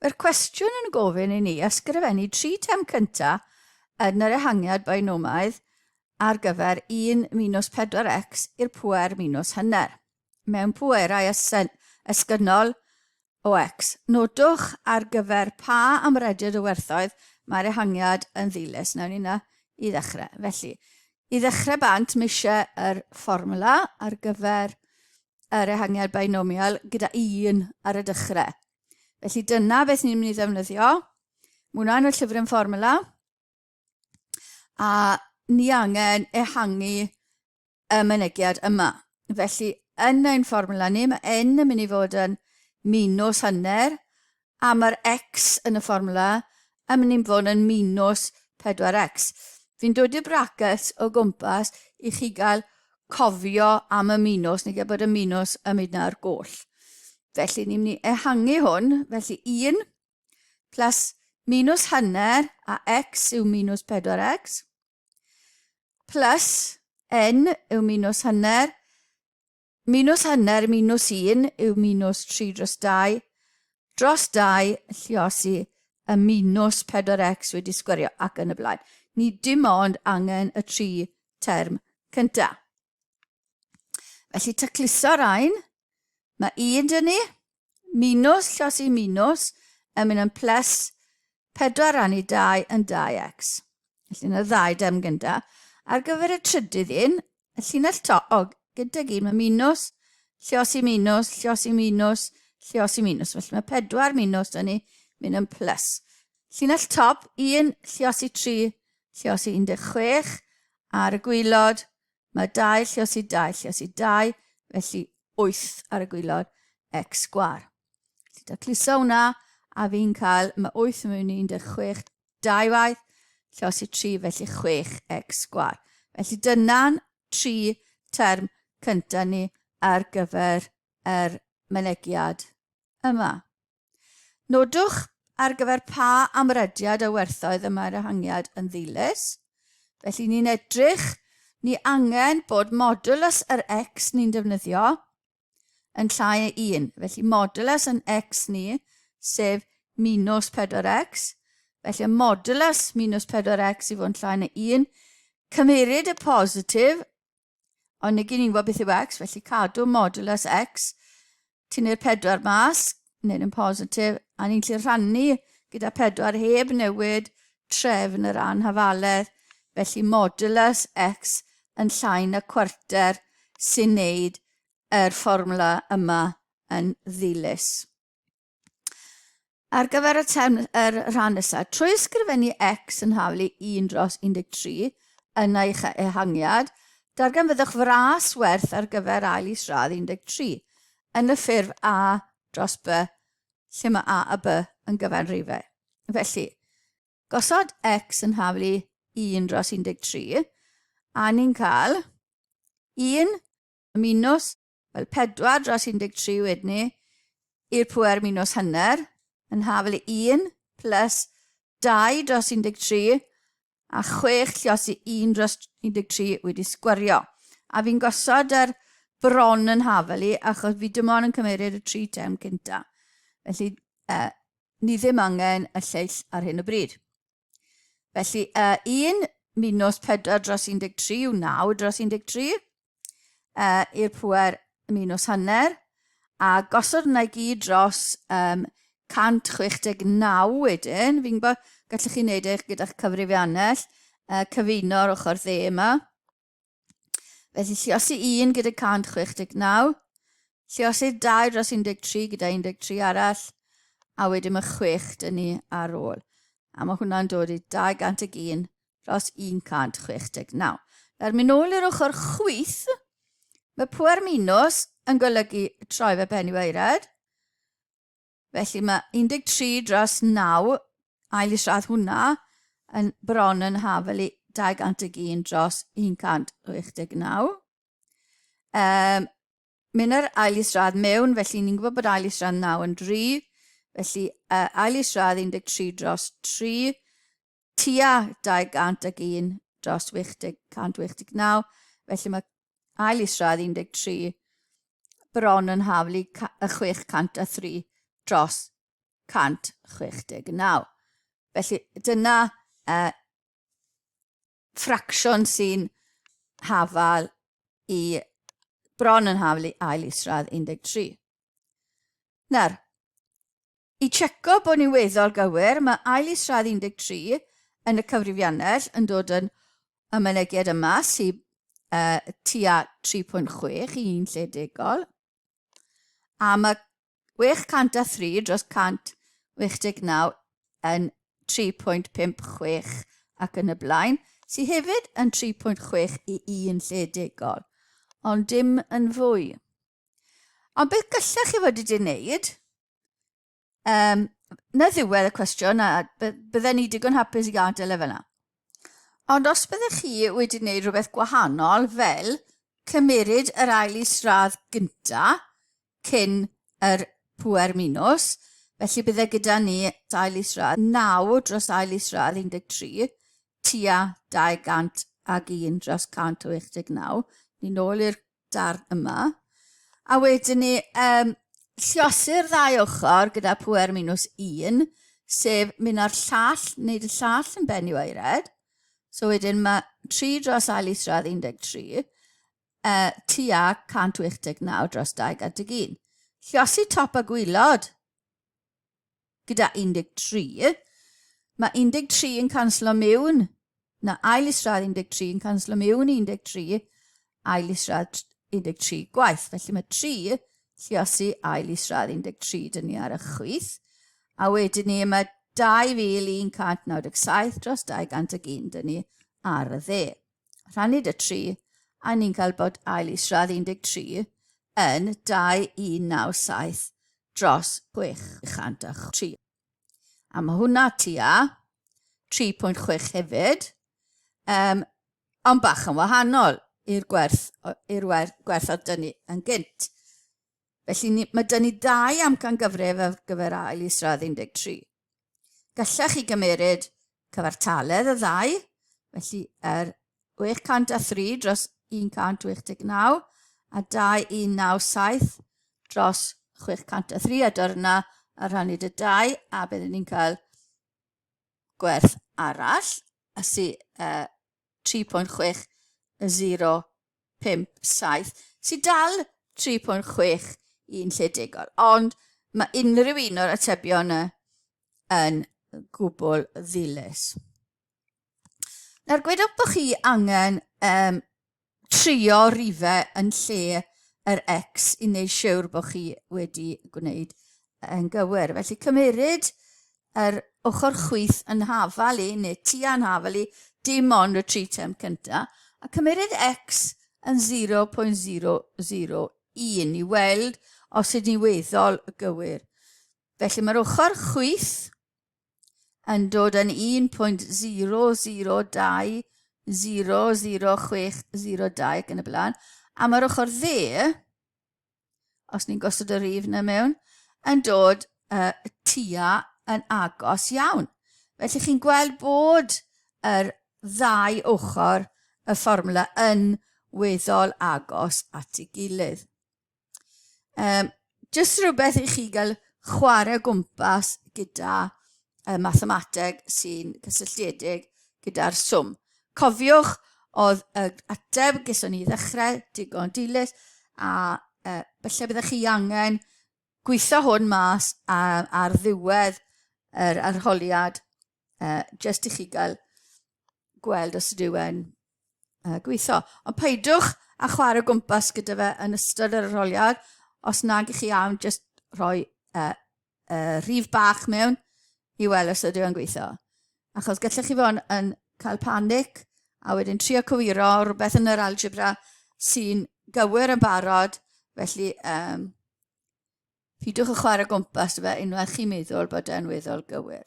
Mae'r cwestiwn yn gofyn i ni ysgrifennu 3 term cyntaf yn yr ehangiad binomaidd ar gyfer 1 minus 4x i'r pŵer minus hanner, mewn pwerau esgynnol o x. Nodwch ar gyfer pa amrediad o werthoedd mae'r ehangiad yn ddilys. Nawn ni na i ddechrau. Felly, i ddechrau bant, mae eisiau yr fformwla ar gyfer yr ehangiad binomial gyda 1 ar y dechrau. Felly dyna beth ni'n mynd i ddefnyddio. Mae hwnna yn y llyfryn fformula. A ni angen ehangu y mynegiad yma. Felly, yn ein fformula ni, mae n yn mynd i fod yn minus hanner, a mae'r x yn y fformula yn mynd i fod yn minus 4x. Fi'n dod i'r brackets o gwmpas i chi gael cofio am y minus, neu gael bod y minus yn mynd ar goll. Felly ni'n mynd i ehangu hwn, felly 1 plus minus hanner a x yw minus 4x, plus n yw minus hanner, minus hanner minus 1 yw minus 3 dros 2, dros 2 lliosi y minus 4x wedi sgwerio ac yn y blaen. Ni dim ond angen y tri term cyntaf. Felly tacluso'r rhain, mae un dyn ni, minus llosi minus, yn mynd yn plus 4 rannu 2 yn 2x. Felly yna ddau derm gynta. Ar gyfer y trydydd un, y llinell to, o, gydag un, mae minus, lliosi minus, lliosi minus, lliosi minus. Felly mae 4 minus dyn ni, mynd yn plus. Llinell top, 1, lliosi 3, lliosi 16. Ar y gwylod, Mae 2 lliosi 2 lliosi 2, felly 8 ar y gwylod x sgwar. Felly dacluso hwnna, a fi'n cael, mae 8 yn mynd i 16 dau waith, lliosi 3, felly 6x sgwar. Felly dyna'n tri term cyntaf ni ar gyfer yr mynegiad yma. Nodwch ar gyfer pa amrediad o werthoedd y mae'r ehangiad yn ddilys. Felly ni'n edrych, ni angen bod modulus yr x ni'n defnyddio yn llai o 1. Felly modulus yn x ni, sef minus 4x. Felly modulus minus 4x i fod yn llai na 1. Cymeryd y positif Ond nid ni'n gwybod beth yw x, felly cadw modulus x, tynnu'r 4 mas, wneud yn positif, a ni'n gallu rhannu gyda 4 heb newid trefn yr anhafaledd, felly modulus x yn llai na cwarter sy'n neud yr fformwla yma yn ddilys. Ar gyfer y term, yr rhan nesaf, trwy ysgrifennu x yn haflu 1 dros 13 yn eich ehangiad, darganfyddwch fras werth ar gyfer ail isradd 13 yn y ffurf a dros b, lle mae a a b yn gyfanrifau. Felly, gosod x yn haflu 1 dros 13, a ni'n cael 1 minus Wel, 4 dros 13 wedyn ni, i'r pwer minus hanner, yn hafel i 1 plus 2 dros 13 a 6 lliosi 1 dros 13 wedi sgwario. A fi'n gosod yr bron yn hafel i, achos fi dim ond yn cymeryd y tri term cynta. Felly, ni ddim angen y lleill ar hyn o bryd. Felly, 1 minus 4 dros 13 yw 9 dros 13 i'r pŵer minus hanner, a gosod hwnna i gyd dros um, 169 wedyn, fi'n gwybod gallwch chi wneud eich gyda'ch cyfrifiannell, cyfuno'r ochr dde yma. Felly lliosi 1 gyda 169, lliosi 2 dros 13 gyda 13 arall, a wedyn mae 6 dyn ni ar ôl. A mae hwnna'n dod i 201 dros 169. Nawr, mynd nôl i'r ochr chwith, mae pwer minus yn golygu troi fe pen i waered. Felly mae 13 dros 9, ail isradd hwnna, yn bron yn hafel i 201 dros 169. Um, mynd yr ail isradd mewn, felly ni'n gwybod bod ail isradd 9 yn 3, felly ail isradd 13 dros 3, tua 201 dros 80, 189, felly mae ail isradd 13 bron yn haflu y 603 dros 169. Felly dyna ffracsiwn sy'n hafal i bron yn hafal i ail isradd 13. Nawr, i checo bod ni'n weddol gywir, mae ail isradd 13 yn y cyfrifiannell yn dod yn y mynegiad yma sydd tua 3.6 i un lle degol. A mae 603 dros 189 yn 3.56 ac yn y blaen, sydd hefyd yn 3.6 i un lle degol, ond dim yn fwy. Ond beth gallech chi fod wedi wneud, na ddiwedd y cwestiwn, a bydden ni digon hapus i gadael e fel yna. Ond os byddech chi wedi gwneud rhywbeth gwahanol fel cymeryd yr ail isradd gynta cyn yr pŵer minws, felly bydde gyda ni ail isradd 9 dros ail isradd 13, tua 201 dros 189. Ni nôl i'r darn yma. A wedyn ni, lliosi'r ddau ochr gyda pŵer minus 1, sef mynd â'r llall, wneud y llall yn ben i waered. So wedyn mae 3 dros ail isradd 13, tua 189 dros 201. Lliosi top a gwylod gyda 13. Mae 13 yn canslo mewn, na ail isradd 13 yn canslo mewn 13, ail isradd 13 gwaith. Felly mae 3 lliosi ail isradd 13 dyn ni ar y chwith. A wedyn ni mae 2197 dros 201 dyn ni ar y dde. Rhannu dy 3, a ni'n cael bod ail isradd 13 yn 2197 dros 603. A mae hwnna tua 3.6 hefyd, ond bach yn wahanol i'r gwerth, i'r gwerth oedd dynnu yn gynt. Felly ni, mae dynnu dau amcan gyfrif ar gyfer ail isradd 13. Gallech chi gymeryd cyfartaledd y ddau, felly yr 603 dros 189 a 2197 dros 603 a dod yna a rhannu dy 2 a byddwn ni'n cael gwerth arall a sy 3.60 5, 7, sydd dal 3.6 un lle degol, ond mae unrhyw un o'r atebion yna yn gwbl ddilys. Nawr, gwedwch bod chi angen trio rifau yn lle yr X i wneud siwr bod chi wedi gwneud yn gywir. Felly cymeryd yr ochr chwith yn hafal i, neu tua yn hafal i, dim ond y tri term cynta, a cymeryd x yn 0.001 i weld os ydyn ni weddol gywir. Felly mae'r ochr chwith yn dod yn 1.002000602 ac yn y blaen, a mae'r ochr dde os ni'n gosod y rif yna mewn, yn dod tua yn agos iawn. Felly chi'n gweld bod yr ddau ochr y fformwla yn weddol agos at ei gilydd. Jyst rhywbeth i chi gael chwarae gwmpas gyda mathemateg sy'n cysylltiedig gyda'r swm. Cofiwch, oedd y ateb geson ni ddechrau digon dilys a felly byddech chi angen gweithio hwn mas ar ddiwedd yr arholiad jyst i chi gael gweld os ydyw e'n gweithio. Ond peidwch a chwarae gwmpas gyda fe yn ystod yr arholiad. Os nag i chi am, jyst rhoi rhif bach mewn i weld os ydyw e'n gweithio. Achos gallech chi fod yn cael panic a wedyn trio cywiro rhywbeth yn yr algebra sy'n gywir yn barod. Felly, pidwch y chwarae gwmpas fe unwaith chi'n meddwl bod e'n weddol gywir.